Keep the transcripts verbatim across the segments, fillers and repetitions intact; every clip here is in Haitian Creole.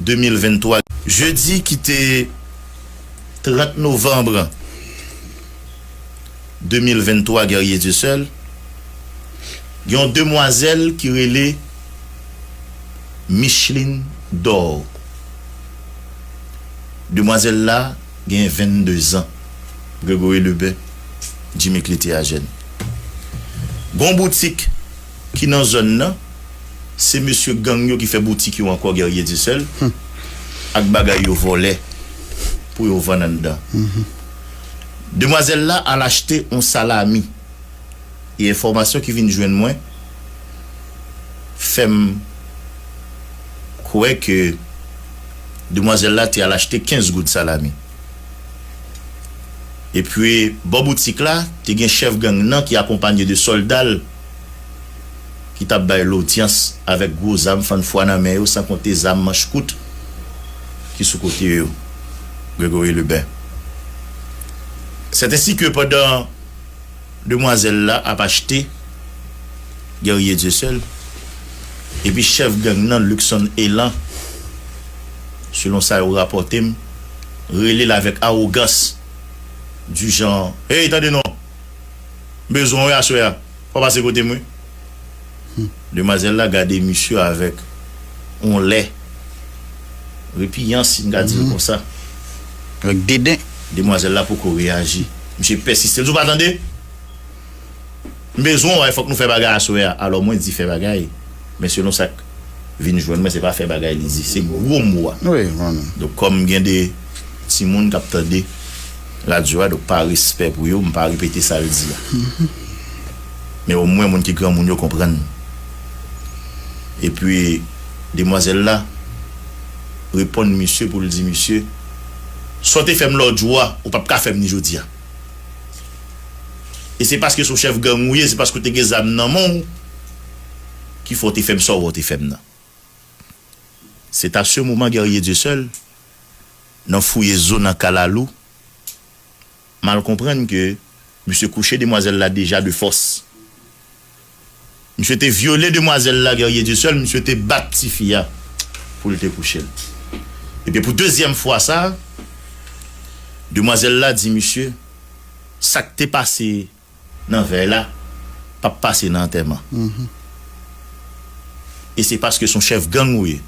de mil venntwa, jedi ki te trant novanm de mil venntwa, Guerrier Dieuseul, gen yon demwazèl ki rele Micheline Dor. Demwazèl la gen vennde zan. Gregory Lebin, Jimmy Clété a jèn. Gon boutik ki nan zòn nan, se mesye gang yo ki fè boutik yo ankò, Guerrier Dieuseul, ak bagay yo vòlè pou yo vann anndan. Demwazèl la al achte yon salami. E enfòmasyon ki vin jwenn mwen fè m kwè ke demwazèl la te al achte kenz goud salami. Epi, bò boutik la, te gen chèf gang nan ki akonpanye de sòlda l ki t ap bay lodyans avèk gwo zam fann fwa nan men yo, san konte zam manch kout ki sou kote yo, Gregory Lebin. Sèt ensi ke pandan demwazèl la ap achte Guerrier Dieuseul, epi chèf gang nan, Luckson Elan, selon sa yo rapòte m, rele l avèk awogans, du genre, "Hey, tande non! M bezwen w wi aswè a. Fò w pase kote m wi." Demwazèl la gade misye avèk yon lè repiyans, si m ka di l konsa. Avèk deden. Demwazèl la poko reyaji. Misye pèsiste. L di, "Ou pa tande? M bezwen w, fòk nou fè bagay aswè a." Alò, mwen di, "Fè bagay." Men selon sa k vin jwenn mwen, se pa fè bagay li di. Se gwo mo a. Wi, mwen menm. Donk, kòm gen de timoun k ap tande radyo a, donk pa respè pou yo, m pa repete sa l di a. Men omwen moun ki granmoun yo konprann. Epi, demwazèl la reponn misye pou l di misye, "Sa w te fè m lòt jou a, ou p ap ka fè m ni jodi a. E se paske se yon chèf gang ou ye, se paske w te gen zam nan men w ki fè w te fè m sa w wè w te fè m nan." Se ta se moman Guerrier Dieuseul, nan fouye zo nan kalalou, mal konprann ke misye kouche demwazèl la deja de fòs. Misye te vyole demwazèl la, Guerrier Dieuseul, misye te bat tifi a pou l te kouche l. Epi pou dezyèm fwa sa, demwazèl la di misye, "Sa k te pase nan vèy la p ap pase nan antèman. E se paske se yon chèf gang ou ye.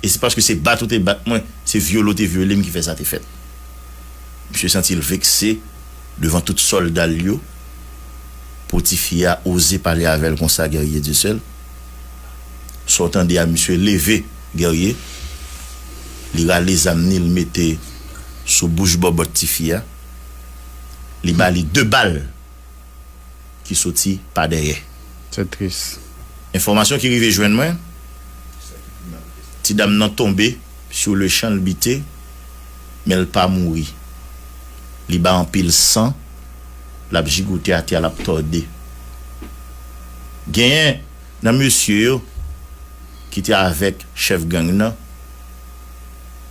E se paske se bat ou te bat mwen, se vyole w te vyole m ki fè sa te fèt." Misye santi l vekse devan tout sòlda l yo pou tifi a oze pale avè l konsa, Guerrier Dieuseul. Sa w tande a, misye leve, Guerrier. Li rale zam ni, l mete sou bouch bòbòt tifi a. Li ba li de bal ki soti pa dèyè. Se tris. Enfòmasyon ki rive jwenn mwen, ti dam nan tonbe, sur le champ l bite, men l pa mouri. Li bay anpil san, l ap jigote atè a, l ap tòde. Genyen nan mesye yo ki te avèk chèf gang nan,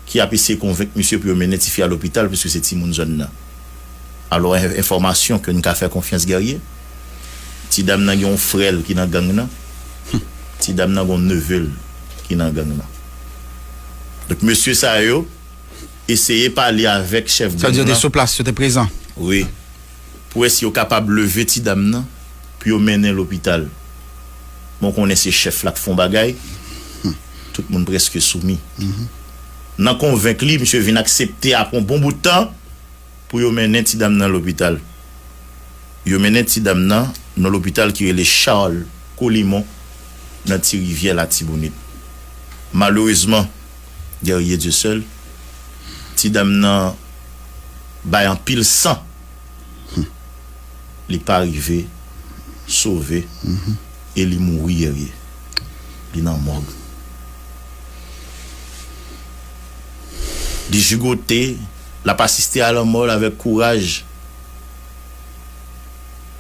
ki ap eseye konvenk misye pou yo mennen tifi a lopital, piske se timoun zòn nan. Alò, en-, enfòmasyon ke n ka fè konfyans, Guerrier, ti dam nan gen yon frè l ki nan gang nan, ti dam nan gen yon neve l ki nan gang nan. Donk, mesye sa yo eseye pale avèk chèf gang nan. Sa vle di yo te sou plas, yo te prezan. Wi. Pou wè si yo kapab leve ti dam nan, pou yo mennen lopital. Bon, konnen se chèf la k fè yon bagay, tout moun prèske soumi. Nan konvenk li, misye vin aksepte apre yon bon bout tan pou yo mennen ti dam nan lopital. Yo mennen ti dam nan nan lopital ki rele Charles Colimon nan Ti Rivyè, Latibonit. Malerezman, Guerrier Dieuseul, ti dam nan bay anpil san. Li pa rive sove e li mouri, Guerrier. Li nan mòg. Li jigote, l ap asiste a lanmò l avèk kouraj.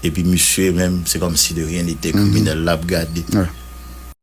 Epi misye menm, se kòmsi de rien n'était, kriminèl la ap gade. Wi.